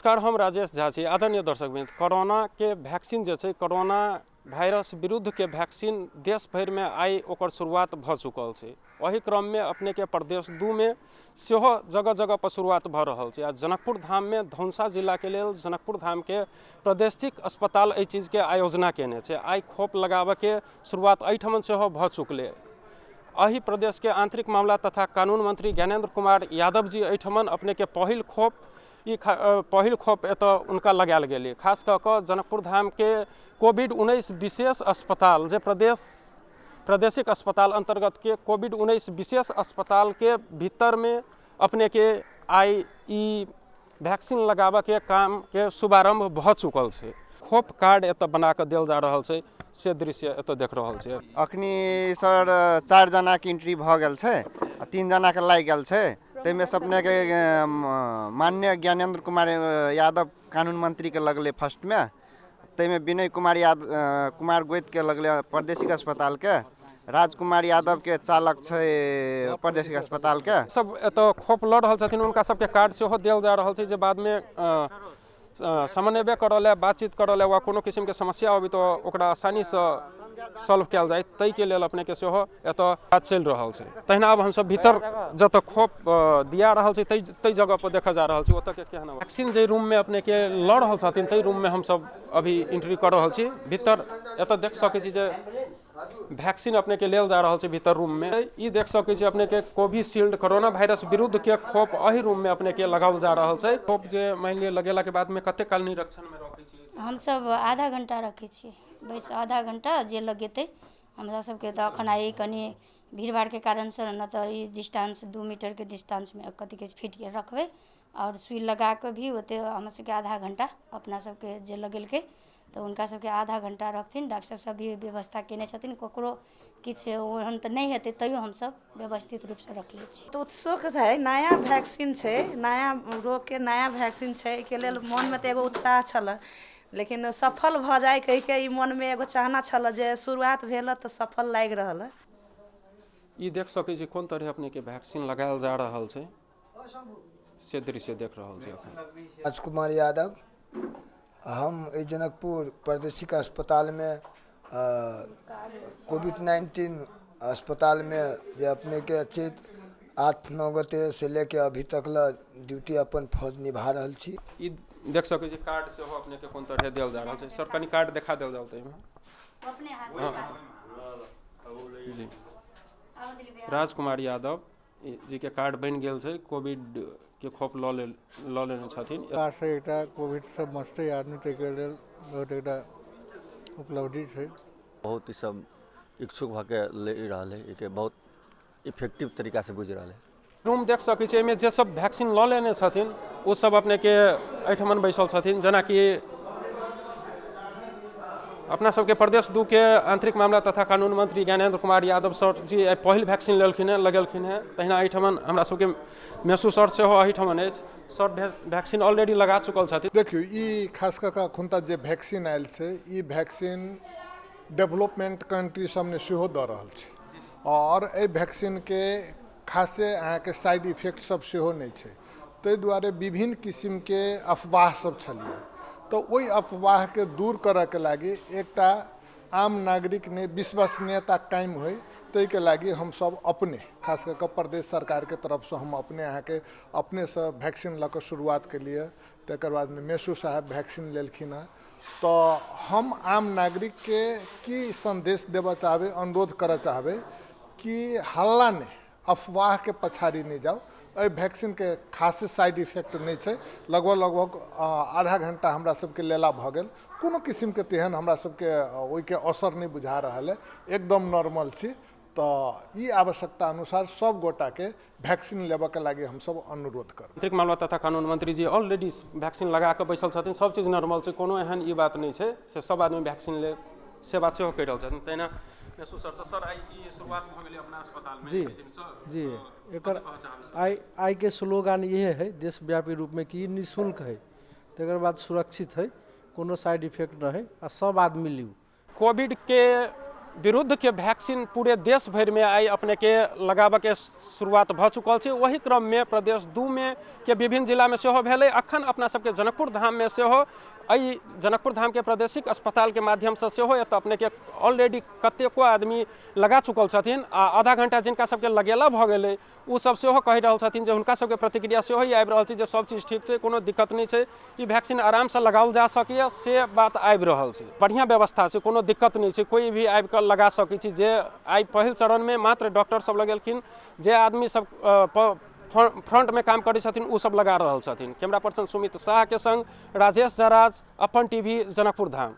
नमस्कार, हम राजेश झा छी। आदरणीय दर्शक, कोरोना के वैक्सीन जे छै, कोरोना वायरस विरुद्ध के वैक्सीन देश भरिमे आइ ओकर शुरुआत भऽ चुकल छै। ओहि क्रममे अपने के प्रदेश 2 में सेहो जगह जगह पर शुरुआत भऽ रहल छै। आ जनकपुर धाममे धनुषा जिलाके लेल जनकपुर धामके प्रादेशिक अस्पताल एहि चीजके आयोजना केने छै। आइ खोप लगाबऽके शुरुआत एहिठमन सेहो भऽ चुकलै। एहि प्रदेशके आंतरिक मामला तथा कानून मंत्री ज्ञानेन्द्र कुमार यादव जी एहिठमन अपनेके पहिल खोप ई पहिल खोप एतऽ हुनका लगायल गेलै। खास कऽ कऽ जनकपुर धामके कोविड-19 विशेष अस्पताल जे प्रादेशिक अस्पताल अन्तर्गतके कोविड-19 विशेष अस्पतालके भीतरमे अपनेके आइ ई वैक्सीन लगाबऽके कामके शुभारम्भ भऽ चुकल छै। खोप कार्ड एतऽ बना कऽ देल जा रहल छै, से दृश्य एतऽ देख रहल छै। अखनी सर 4 जनाके एंट्री भऽ गेल छै आ 3 जनाके लागि गेल छै। ताहिमे से अपनेके माननीय ज्ञानेन्द्र कुमार यादव कानून मंत्रीके लगलै फर्स्टमे, ताहिमे विनय कुमार यादव कुमार गोइतके लगलै प्रादेशिक अस्पतालके, राजकुमार यादवके चालक छै प्रादेशिक अस्पतालके। सब एतऽ खोप लऽ रहल छथिन, हुनका सबके कार्ड सेहो देल जा रहल छै जे बादमे समन्वय करऽ लए, बातचीत करऽ लए वा कोनो किसिमके समस्या अबै तऽ ओकरा आसानीसँ सॉल्व कयल जाय, ताहिके लेल अपनेके सेहो एतऽ काज चलि रहल छै। तहिना आब हमसब भीतर जतऽ खोप दिया रहल छै ताहि जगह पर देखऽ जा रहल छी ओतऽ के केहन वैक्सीन जे रूममे अपनेके लऽ रहल छथिन ताहि रूममे हमसब अभी एंट्री कऽ रहल छी। भीतर एतऽ देख सकै छी जे वैक्सीन अपने के लेल जा रहल छै। भीतर रूम में ई देख सकै छी अपने के कोविशील्ड कोरोना वायरस विरुद्ध के खोप एहि रूम में अपने के लगाओल जा रहल छै। खोप जे मान लिअ लगेला के बाद में कते काल निरीक्षण में रखै छी? हमसब आधा घंटा रखै छियै, बस आधा घंटा जे लगेतै हमरा सबके। तऽ एखन आइ कनि भीड़ भाड़के कारणसँ नहि तऽ ई डिस्टेंस 2 मीटरके डिस्टेंसमे कथी कहै छै फीटके रखबै आओर सुइ लगाकऽ भी ओते हमरा सबके आधा घंटा अपना सबके जे लगेलकै तऽ हुनका सबके आधा घंटा रखथिन। डॉक्टर सब भी व्यवस्था केने छथिन, ककरो किछु ओहन तऽ नहि हेतै, तैयो हमसब व्यवस्थित रूपसँ रखले छी। तऽ उत्सुक छै, नया वैक्सीन छै, नया रोगके नया वैक्सीन छै, एहिके लेल मोनमे तऽ एगो उत्साह छलऽ, लेकिन सफल भऽ जाइ कहिके ई मोनमे एगो चाहना छलऽ जे शुरुआत भेल तऽ सफल लागि रहल हँ। ई देख सकै छी कोन तरहे अपनेके वैक्सीन लगायल जा रहल छै, से दृश्य देख रहल छी अखन। राजकुमार यादव, हम एहि जनकपुर प्रादेशिक अस्पतालमे कोविड-19 अस्पतालमे जे अपनेके चैत 8-9 गोटेसँ लेके अभी तक लए ड्यूटी अपन फर्ज निभा रहल छी। ई देख सकै छी कार्ड सेहो अपनेके कोन तरहे देल जा रहल छै। सर कनि कार्ड देखा देल जाउ तऽ एहिमे। जी, राजकुमार यादव जीके कार्ड बनि गेल छै, कोविड के खोप लऽ लेने छथिन। सरकारसँ एकटा कोविडसँ बचतै आदमी ताहिके लेल बहुत एकटा उपलब्धि छै। बहुत ई सब इच्छुक भऽ के ले रहल है, एहिके बहुत इफेक्टिव तरीकासँ बुझि रहल है। रूम देख सकै छी, एहिमे जे सब वैक्सीन लऽ लेने छथिन ओ सब अपनेके एहिठमन बैसल छथिन। जेनाकि अपना सबके प्रदेश 2 के आंतरिक मामला तथा कानून मंत्री ज्ञानेन्द्र कुमार यादव सर जी आइ पहिल वैक्सीन लेलखिन हेँ, लगेलखिन हेँ। तहिना एहिठमन हमरा सबके मेसू सर सेहो एहिठमन अछि। सर वैक्सीन ऑलरेडी लगा चुकल छथिन। देखियौ, ई खास कऽ कऽ एखुनका जे वैक्सीन आयल छै, ई वैक्सीन डेवलपमेंट कंट्री सबमे सेहो दऽ रहल छै आओर एहि वैक्सीनके खासे अहाँके साइड इफेक्ट सब सेहो नहि छै। ताहि दुआरे विभिन्न किसिमके अफवाह सब छलियै, तऽ ओहि अफवाहके दूर करऽके लागि एकटा आम नागरिकमे विश्वसनीयता कायम होइ ताहिके लागि हमसब अपने खास कऽ कऽ प्रदेश सरकारके तरफसँ हम अपने अहाँके अपनेसँ वैक्सीन लऽ कऽ शुरुआत केलियै। तकर बादमे मेसू साहेब वैक्सीन लेलखिन हँ। तऽ हम आम नागरिकके की सन्देश देबऽ चाहबै, अनुरोध करऽ चाहबै कि हल्ला नहि, अफवाहके पछाड़ी नहि जाउ। एहि वैक्सीनके खासे साइड इफेक्ट नहि छै। लगभग लगभग आधा घंटा हमरा सबके लेला भऽ गेल, कोनो किसिमके तेहन हमरा सबके ओहिके असर नहि बुझा रहल अइ, एकदम नॉर्मल छी। तऽ ई आवश्यकता अनुसार सब गोटाके वैक्सीन लेबऽके लागि हमसब अनुरोध करब। आंतरिक मामला तथा कानून मंत्री जी ऑलरेडी वैक्सीन लगा कऽ बैसल छथिन, सब चीज नॉर्मल छै, कोनो एहन ई बात नहि छै से सब आदमी वैक्सीन ले से बात सेहो कहि रहल छथिन। तहिना मेसू सर, सर आइ ई शुरुआत भऽ गेलै अपना अस्पतालमे। जी जी, एकर आइके स्लोगन इहे है देशव्यापी रूपमे कि ई निःशुल्क है, तकर बाद सुरक्षित है, कोनो साइड इफेक्ट नहि है आ सब आदमी लिउ। कोविड के विरुद्धके वैक्सीन पूरे देश भरिमे आइ अपनेके लगाबऽके शुरुआत भऽ चुकल छै। ओहि क्रममे प्रदेश 2 के विभिन्न जिलामे सेहो भेलै। अखन अपना सबके जनकपुर धाममे सेहो एहि जनकपुर धामके प्रादेशिक अस्पतालके माध्यमसँ सेहो एतऽ अपनेके ऑलरेडी कतेको आदमी लगा चुकल छथिन आ आधा घंटा जिनका सबके लगेला भऽ गेलै ओ सब सेहो कहि रहल छथिन जे हुनका सबके प्रतिक्रिया सेहो ई आबि रहल छै जे सब चीज ठीक छै, कोनो दिक्कत नहि छै, ई वैक्सीन आरामसँ लगाओल जा सकैए से बात आबि रहल छै। बढ़िआँ व्यवस्था छै, कोनो दिक्कत नहि छै, कोइ भी आबि कऽ लगा सकै छी। जे आइ पहिल चरणमे मात्र डॉक्टर सब लगेलखिन, जे आदमी सब फ्रंटमे काम करै छथिन ओ सब लगा रहल छथिन। कैमरा पर्सन सुमित शाहके संग राजेश जराज, अपन टीवी, जनकपुर धाम।